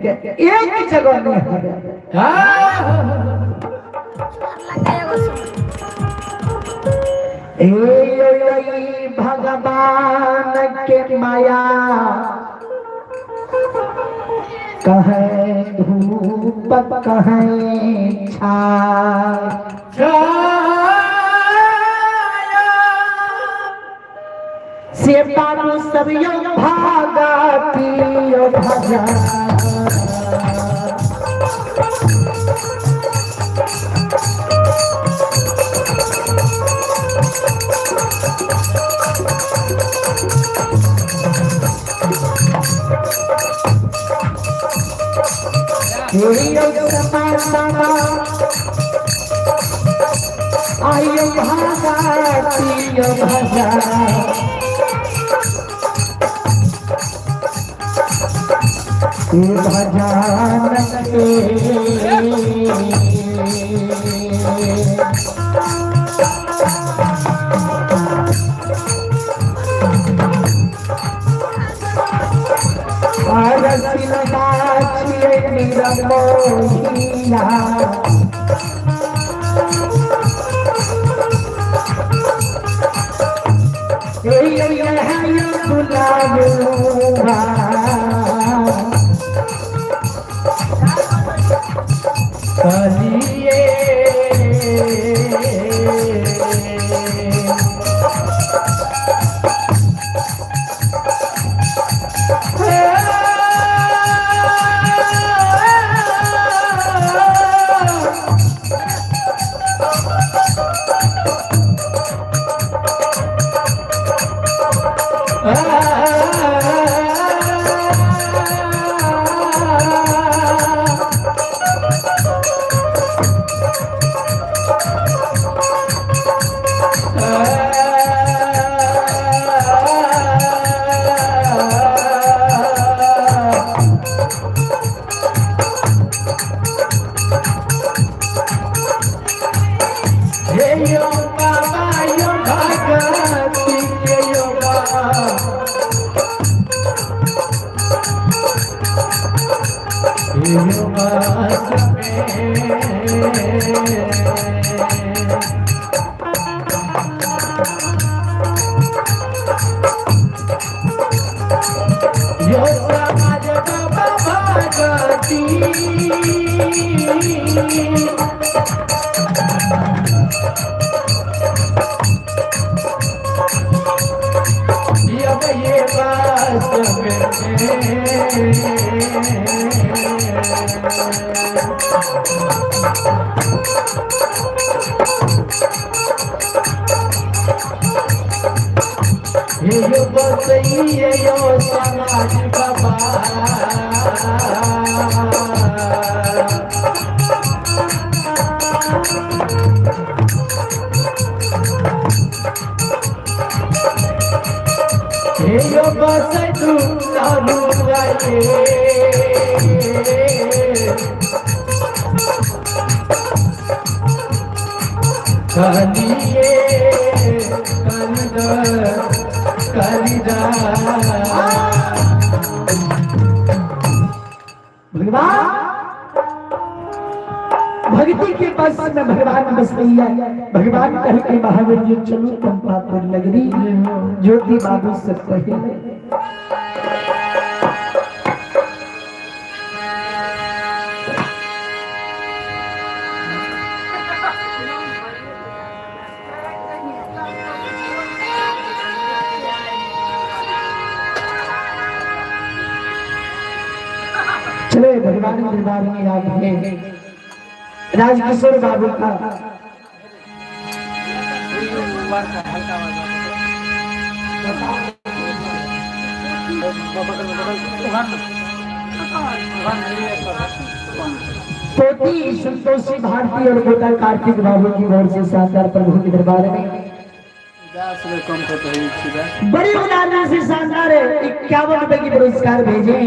के एक जगह नहीं हवे। ए ए भगवान के माया कहे धूप कहे छाया से बाबू सब यो भागा पियो भजा। आयो भागा पियो भजा। भजन के निरमोहिया कलिए। समाज बाबा। हे बस तू लालू कलिए भगवान भक्ति के बस में भगवान बस नहीं है। भगवान कह के महावीर जी चलो पंपापुर नगरी ज्योति बाबू से पहले चले भगवान के दरबार में याद है राजकिशोर बाबू का पोती संतोषी भारती और पोता कार्तिक बाबू की ओर से शानदार प्रभु के दरबार में बड़ी उदारता से शानदार 51 रुपए की पुरस्कार भेजे।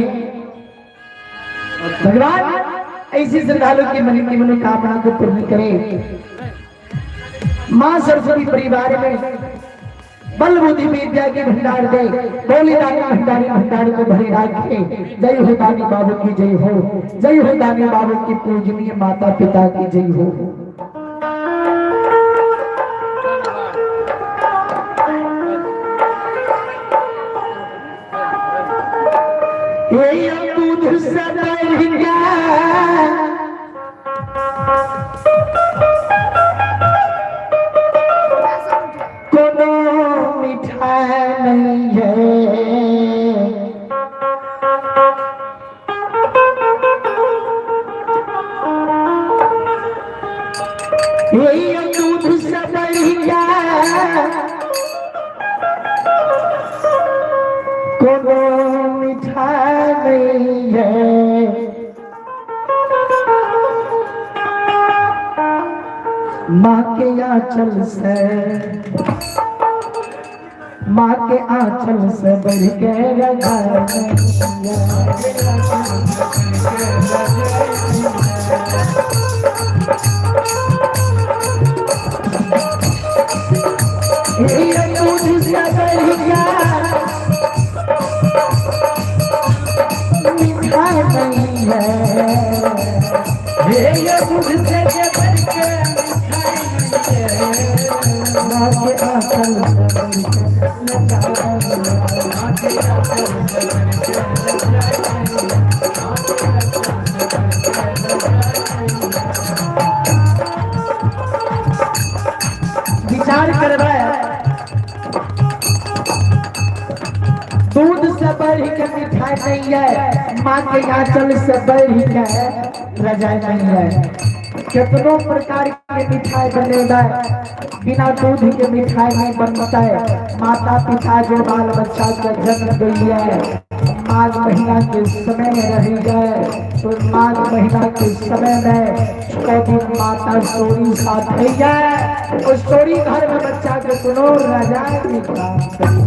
भगवान ऐसी श्रद्धालु की मन की मनोकामना को पूर्ण करे। माँ सरस्वती परिवार में बल बुद्धि विद्या के भंडार दे, बोली दानी भंडारी भंडार को भरे राखे। जय हो दानी बाबू की जय हो, जय हो दानी बाबू की पूजनीय माता पिता की जय हो। ये दूध से बढ़ कोनो मिठाई नहीं है। ये दूध से बढ़िया कोनो मिठाई नहीं है। माँ के आंचल से, माँ के आंचल से बढ़ के रजाई नहीं है। ये दूध से बढ़िया मिठाई नहीं है। ये दूध से जे बढ़ के मिठाई नहीं है। माँ के आंचल से बढ़ के रजाई नहीं है। माँ के आंचल से बढ़ के रजाई नहीं है। माँ के आंचल से बढ़ के रजाई नहीं है। विचार करबै, दूध से बढ़ के मिठाई नहीं है, माँ के आंचल से बढ़ के रजाई नहीं है। कितनों प्रकार के मिठाई बनेगा, बिना दूध के मिठाई नहीं बनता है। माता पिता जो बाल बच्चा के जन्म दिया है, माघ महीना के समय में रह गए तो माघ महीना के समय में 6 दिन माता सोरी साथ है गए, और सोरी घर में बच्चा के कोनो रजाई नहीं प्राप्त करी।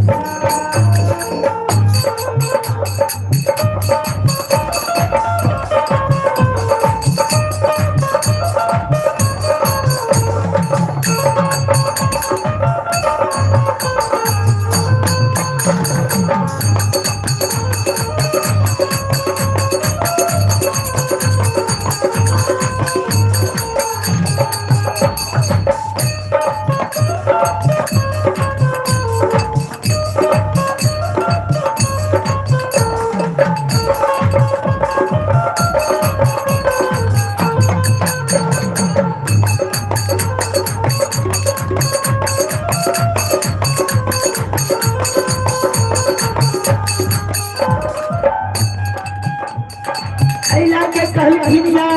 अइला के कहलखिन ये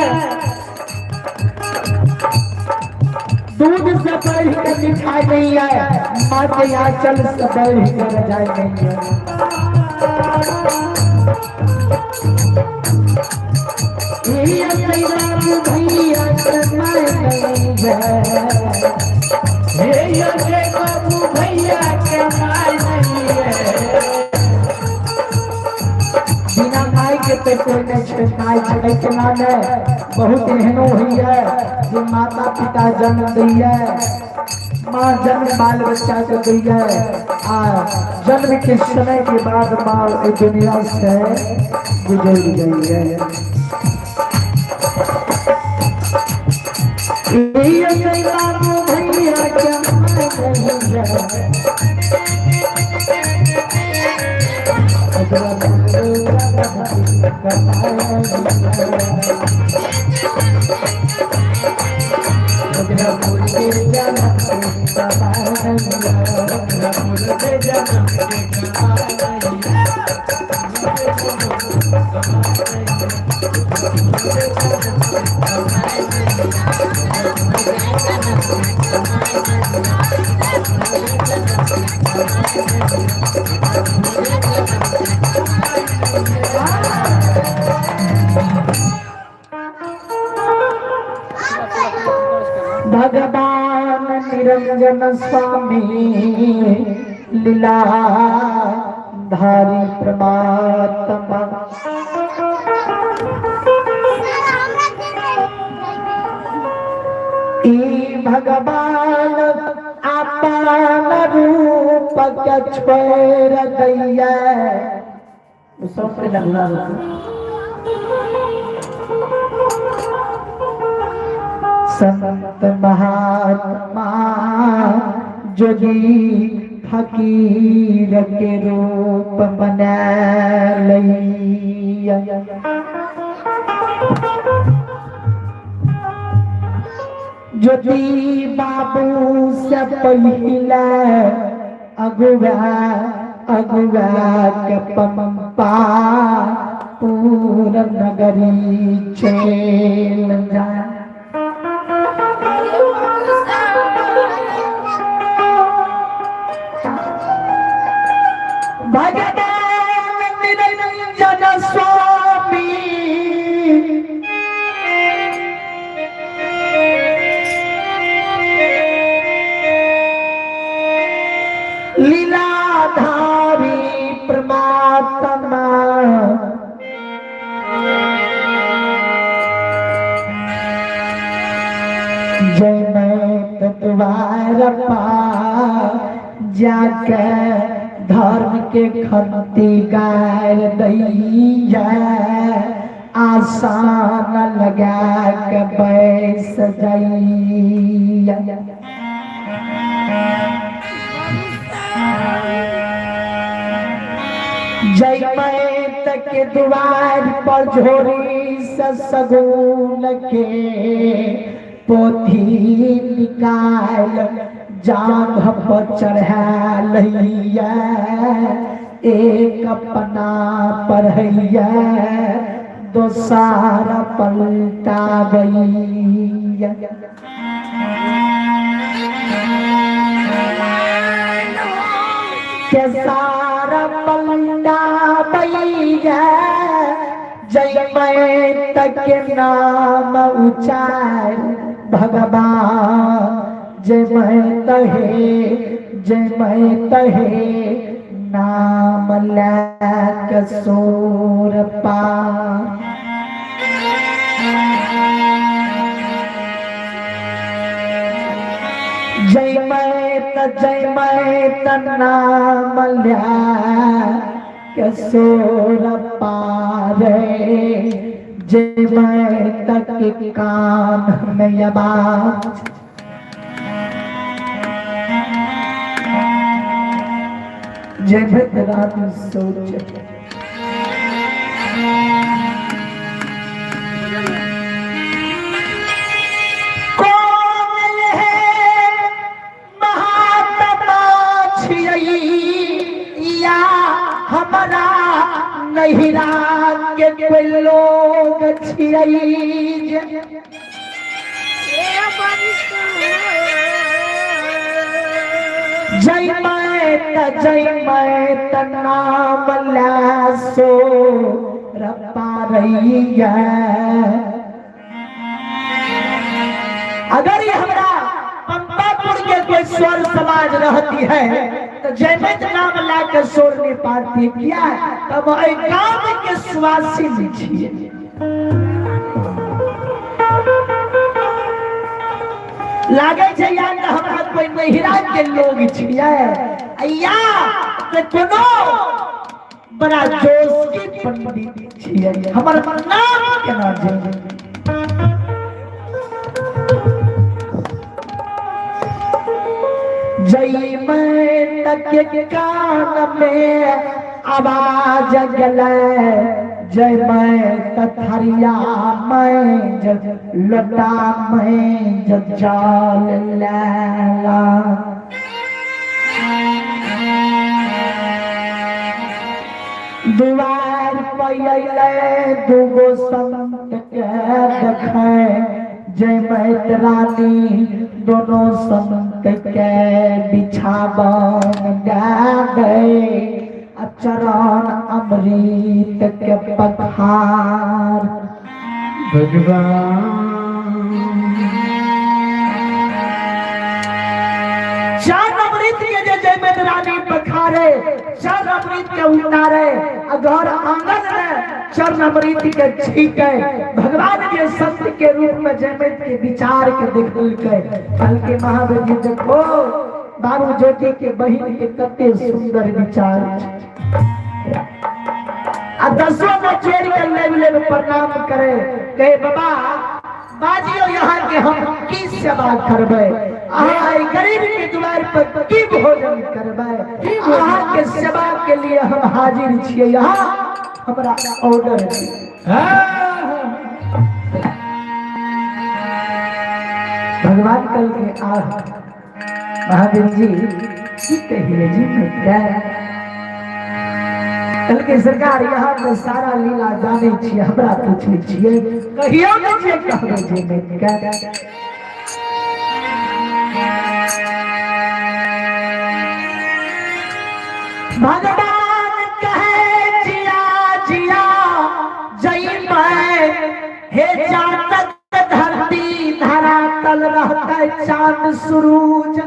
दूध से बढ़ के मिठाई नहीं है, माँ के आंचल से बढ़ के रजाई नहीं है। ये बाबू भैया के माय नहीं है। ये जय बाबू भैया के माय नहीं है। बिना माय के तो कोई नहीं छै, माय छै के नामे बहुत एहनो होइए जे माता पिता जन्म दैए, माँ जन्म बाल बच्चा के दैए, आ जन्म के समय के बाद माँ एहि दुनिया से गुजर जाइए। ये जय बाबू भैया के माय नहीं है। रघुपुर के जन्म के कमाई नहीं है। भगवान निरंजन स्वामी लीला धारी परमात्मा। ई भगवान आप अपन रूप के छोड़ दैया। सब पे लगला संत महात्मा जोगी फकीर के रूप बना लैया। ज्योति बाबू से पहले अगुआ अगुआ के पंपा पूर नगरी चल जा। भगवान निरंजन स्वामी लीलाधारी परमात्मा जय मैं द्वार पा जाके धर्म के खंती गार दैया, आसान लगा के बैस जाइया। जय मैं तक द्वार पर झोरी से सगुन के पोथी निकाल जांघ पर चढ़ा लैया, एक अपना पढ़ैया दोसारा पलटाबैया। के सारा पलटाबैया। जय मैं तक नाम उचार भगवान, जय मैं तहे जय मैं तहे नाम लैक सोर पार। जय मैं त जय मैं त नाम लैक सोर पार, जय मैं तक कान में आवाज। जय भद्रानी सोच कौन है महात्मा छियै या हमरा नहिरा के कोई लोग छियै। जय मैं त जय मैं त नाम सो रपा रैया। अगर ये हमरा पंपापुर के कोई स्वर समाज रहती है तो जयमत नाम ला के शोर नहीं पाती, किया तब एहि गाम के सुवासी छियै। लागे छै यार हमरा कोई नहिरा के लोग छियै या ते कोनो बड़ा जोश के पंडित छियै, हमर नाम केना जे जय मैं तक कान में आवाज गले, जय मैं तथरिया मैं लोटा मैं जाल लैला। दुआर पर अयलै दूगो संत के देखै, जय मैत रानी दोनों संत के बिछावन दे, चरण अमृत के पखार। भगवान चरण अमृत के जे जय मैत रानी पखारे, चरण अमृत के उतारे, घर आंगन में चरण अमृत के छीके भगवान के संत के रूप में जयमत के विचार के देखलकै। कहलकै महावीर जी देखो बाबू ज्योति के बहिन के कते सुंदर विचार छै। आ दसो में जोड़ के लेब लेब प्रणाम करे, कहे बाबा बाजियो यहाँ के हम की सेवा करबै, अहाँ एहि गरीब के द्वार पर की भोजन करबै, अहाँ के सेवा के लिए हम हाजिर छियै, यहाँ हमरा ऑर्डर दियौ। भगवान कल के आह महावीर जी की कहिए जी मैं कल के सरकार यहाँ के सारा लीला जाने छियै, हमरा पूछै छियै, कहियो ने जे कहबै जे मैं। भगवान कहे जिया जिया जई मैं हे जातक धरती धरातल रहता चांद सूरज,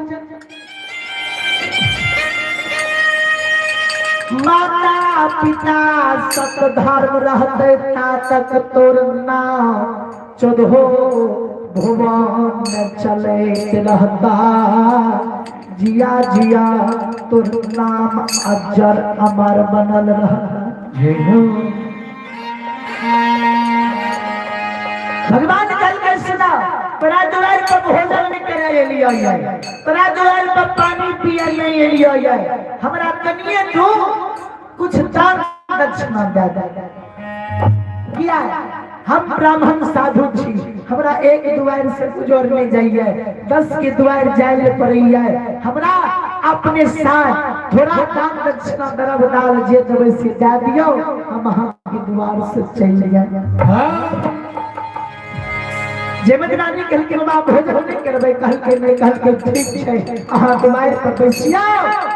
माता पिता सत धर्म रहते तातक तोर नाम चौदहो भुवन में चलैत रहता, जिया जिया तोर नाम अजर अमर बनल रहता। भगवान कल के सुना तोरा दुआर पर भोजन नहीं करे एलियो ये, तोरा दुआर पर पानी पिए नहीं एलियो ये, हमरा कनिए तू कुछ दान दक्षिणा दे दे। किया हम ब्राह्मण साधु छी, हमरा एक दुआर से गुजर नहीं जाइए, 10 के दुआर जाए ले पड़ैया, हमरा अपने साथ थोड़ा दान दक्षिणा दरब दाल जे देबै से दे दियौ, हम अहाँ के दुआर से चलि जाए। जेमत रानी कहलकै बाबा भोजन नहीं करबै, कहलकै नहीं, कहलकै ठीक छै अहाँ दुआर पर बैसियौ,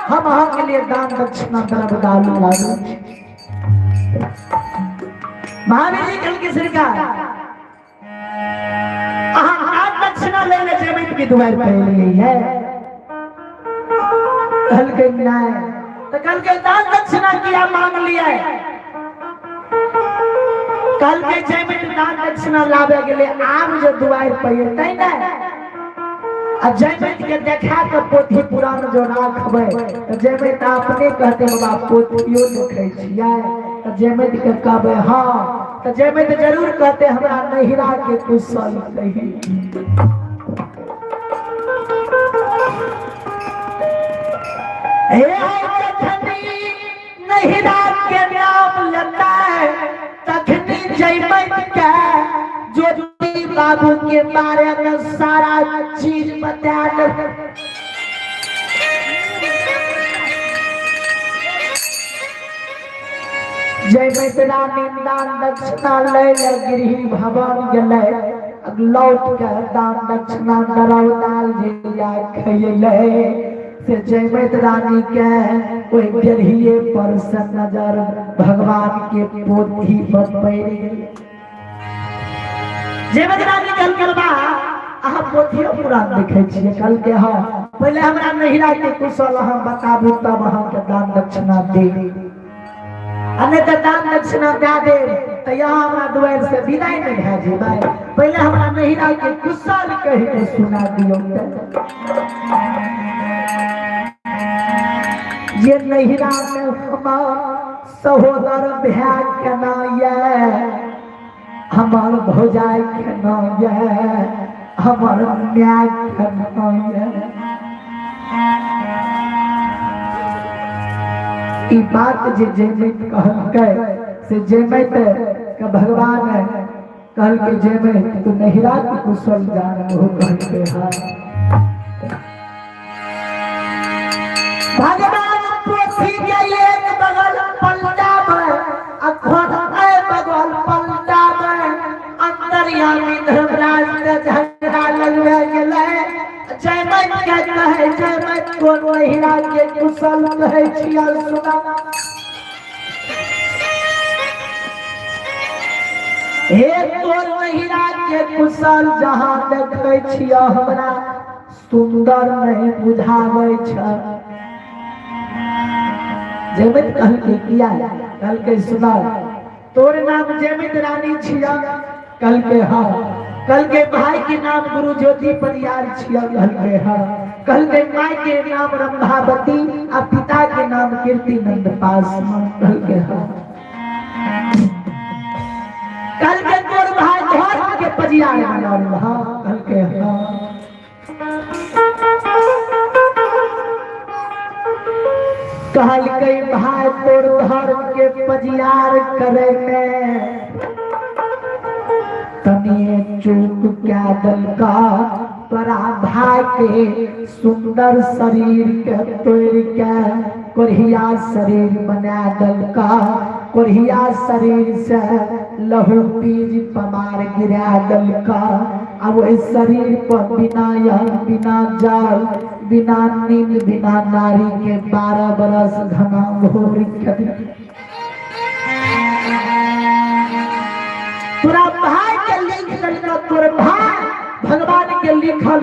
हम अहाँ के लिए दान दक्षिणा दरब दाल लाबै छी। महावीर जी कहलकै सरकार अहाँ दान दक्षिणा लै ले जेमत के दुआर पर एलियै है, कहलकै नहीं, तो कहलकै दान दक्षिणा किया मांग लियै, कहलकै जयमित दान दक्षिणा लाबे गेलै, आब जे दुआरि पर एतै ने आ जयमित के देखा के पोथी पुराण जो राखबै तऽ जयमित अपने कहते बाबा पोथियो देखै छियै, तऽ जयमित के कहबै हँ, तऽ जयमित जरूर कहते हमरा नैहरा के कुशल कही। हे जखनी नैहरा के नाम लेता तखनी जयमत के ज्योति बाबू के बारे में सारा चीज बता दे। जयमत रानी दान दक्षिणा ले ले गृह भवन गेलै, लौट के दान दक्षिणा दरौ दाल झिलिया खैले से जयमत रानी के ओहि डेढ़िए पर से नजर भगवान के पोथी पर पड़ि गेलै। जयमत रानी कहलकै बा अहाँ पोथियो पुराण देखै छियै? कहलकै हँ, पहिले हमरा नैहरा के कुशल अहाँ बताबू तब अहाँके दान दक्षिणा देब, आ नहि तऽ दान दक्षिणा दए देब तऽ यहाँ हमरा दुआरि से विदाई नहि भए जेबै, पहिले हमरा नैहरा के कुशल कहि के सुना दियौ। जे नैहरा में हमर सहोदर भाय केना ये, हमर भौजाई केना ये, हमर माय केना ये, ई बात जे जयमैत कहलकै से जयमैत के भगवान कहलकै जयमैत तू नैहरा के कुशल जान, ओहो कहलकै हाँ। भगवान पोथी के एक बगल पलटाबै आ खुद एहि बगल पलटाबै, अंतर्यामी धर्मराज के झगड़ा लगबै गेलै। जयमैत के कहै जयमैत कोन महिला के कुशल कहै छियै सुना। हे तोर महिला के कुशल जहाँ देखै छियै हमरा सुंदर नहीं बुझाबै छ। जयमैत कहलकै किया? कहलकै सुना तोर नाम जयमैत रानी छिया? कहलकै हाँ। कल के भाई के नाम गुरु ज्योति परियार छिया, कहल के हाँ। कल के माई के नाम रंभावती आ पिता के नाम कीर्ति नंद पासवान, कहल के हाँ। कल के तोर भाई धर्म के पजियार बनल, हाँ, कहल के हाँ। कहल के भाई तोर धर्म के पजियार करे में तनिए चूक क्या दल का, तोरा भाई के सुंदर शरीर के तोड़ के कोढ़िया शरीर बना दल का, कोढ़िया शरीर से लहू बीज पमार गिरा दल का, आ वही शरीर पर बिना यह बिना जाल बिना नींद बिना नारी के 12 बरस घना घोर के तोरा भाई के लिख देलका। तोर भाई भगवान के लिखल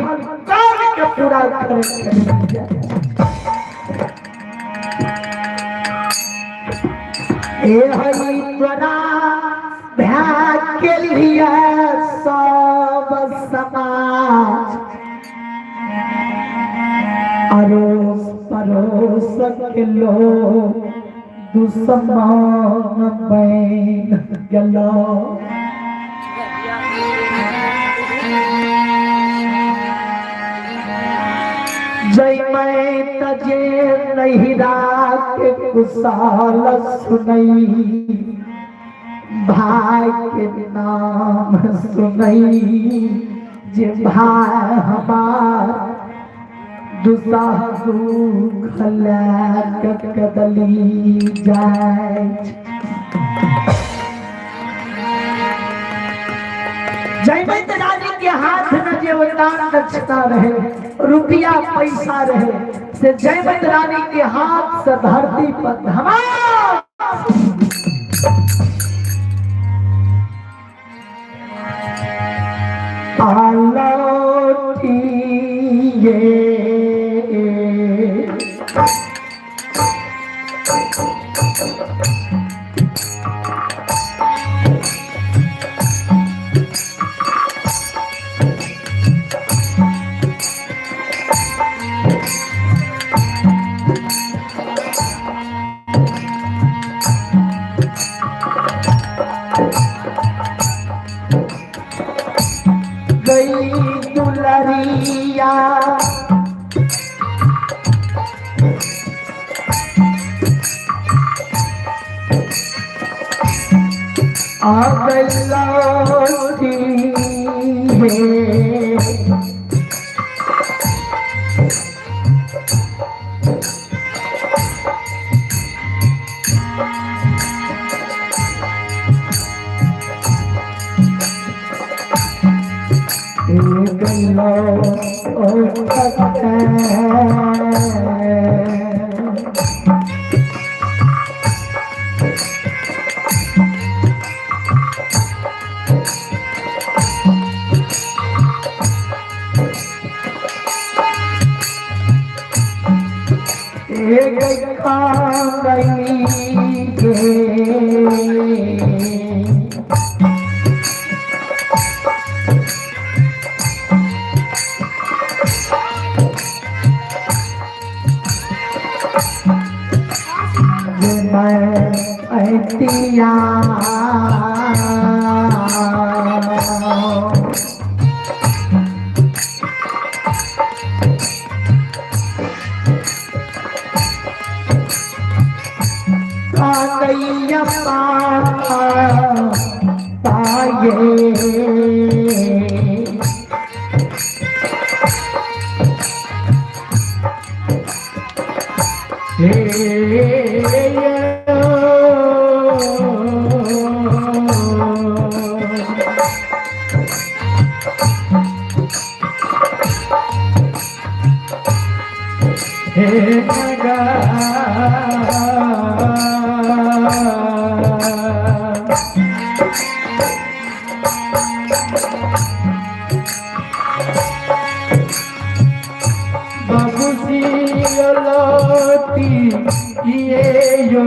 काम के पूरा करे के। ए हई तोरा भाई के लिए सब समाज अड़ोस पड़ोस के लोग दुश्मन बन गेलो। जय मैं तजे नहिरा के कुशाल सुनई, भाई के नाम सुनई, जे भाई हमार दुसाह दुख लए कदली जाय। जयवंत रानी के हाथ में जे दान दक्षिणा रहे, रुपया पैसा रहे, से जयवंत रानी के हाथ से धरती पर धमा आलौटिए। गई दुलरिया आ गई लौटी हे। गलो ओ। एक गई के मैं ऐतिया कादैया पाए। हे हे नगा। बाबूजी लौटी ये यो।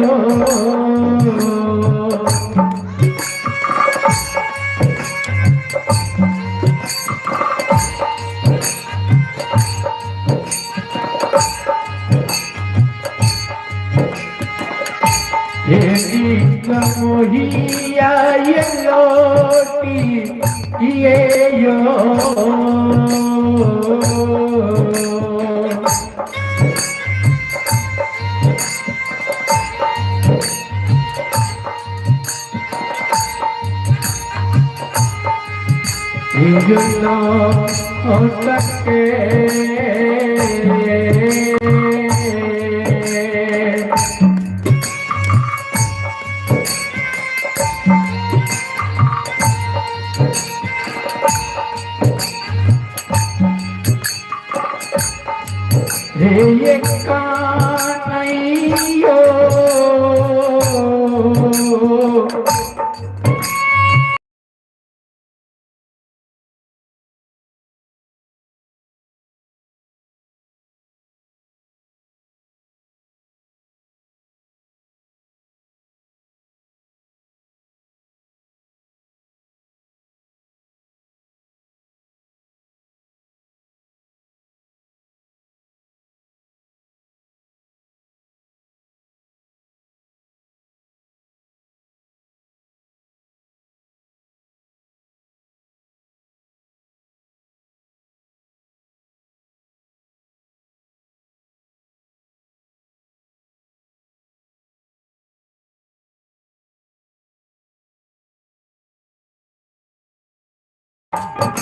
ये यो। हो सके हे कानैयो।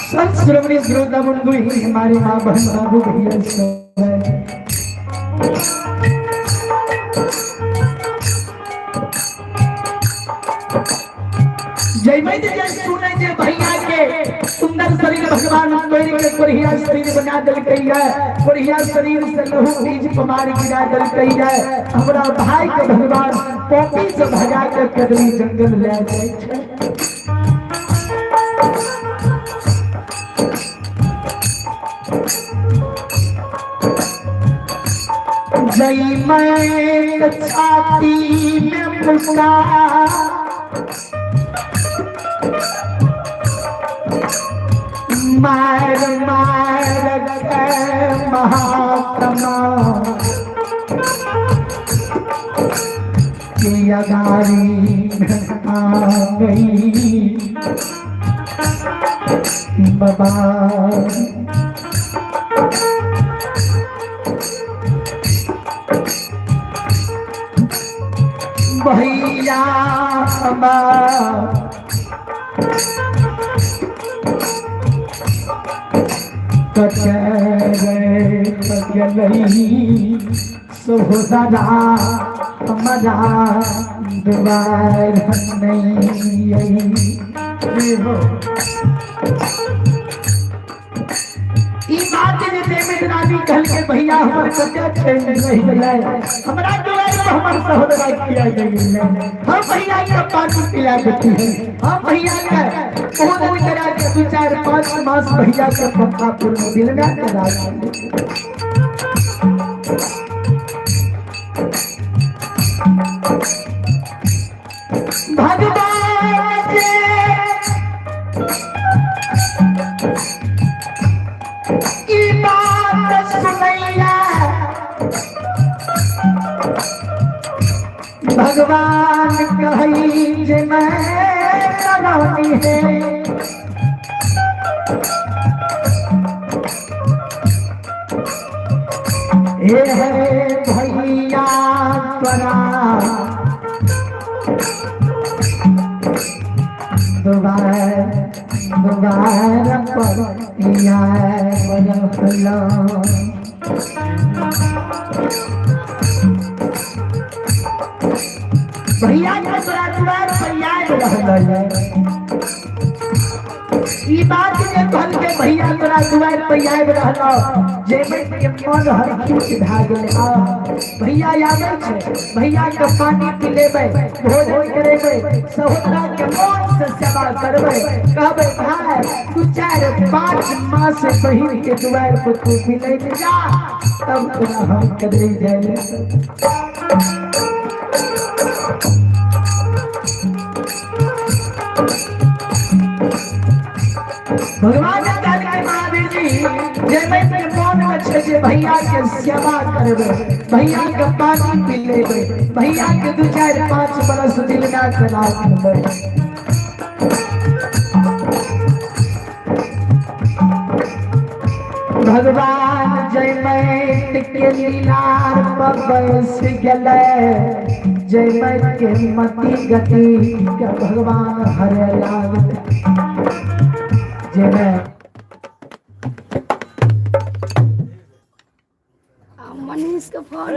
संत श्रोमणी श्रोता बंधु ही हमारे माँ बहन बाबू भैया सब। जय मैं जय सुने जे भैया के सुंदर शरीर भगवान तोड़ के कोरिया शरीर बना देलकै है, कोरिया शरीर से लहू बीज पमार गिरा देलकै है। हमरा भाई के भगवान पॉपी से भगा के कदली जंगल ले जाय छै। जय मैं छाती में मुका मार मार के महात्मा की अगारी आ गई बाबा। भैया सोहरा हमारा द्वार नहीं। ई बात जे देवेंद्र रानी कहल के भैया हमर कते चैन रहि गेलै, हमरा द्वार पर हमर सहोदरा किया गेलै, हम भैया के पानी पिला देती है, हम भैया के भोजन करा के 2 4 5 मास भैया के पक्कापुर में दिलना करा। भगवान जे ई बात सुनैया, भगवान कही जे मैं रानी है। हे हरे भैया तोरा दुबार दुबार पर या बरहला। भैया के तोरा दुआर पर याद रहल है। ई बात जे कहल के भैया तोरा दुआर पर आबि रहल, जेबै के मन हरखित भए गेलै। आ भैया आबै छै, भैया के पानी पिलेबै, भोजन करेबै, सहोदरा के मन से सेवा करबै, कहबै भाई 2 4 5 मास बहिन के दुआर पर तू मिलै जा, तब तोरा हम कदरी जाय। भगवान के महावीर जी जय के मन में छै जे भैया के सेवा करबै, भैया के पानी पिलेबै, भैया के 2 4 5 बरस दिलना करा देबै। भगवान जयमैत के लीलार पर बैस गेलै। जयमैत के मति गति के भगवान हरे लागल। जयमैत मनीष के फोन।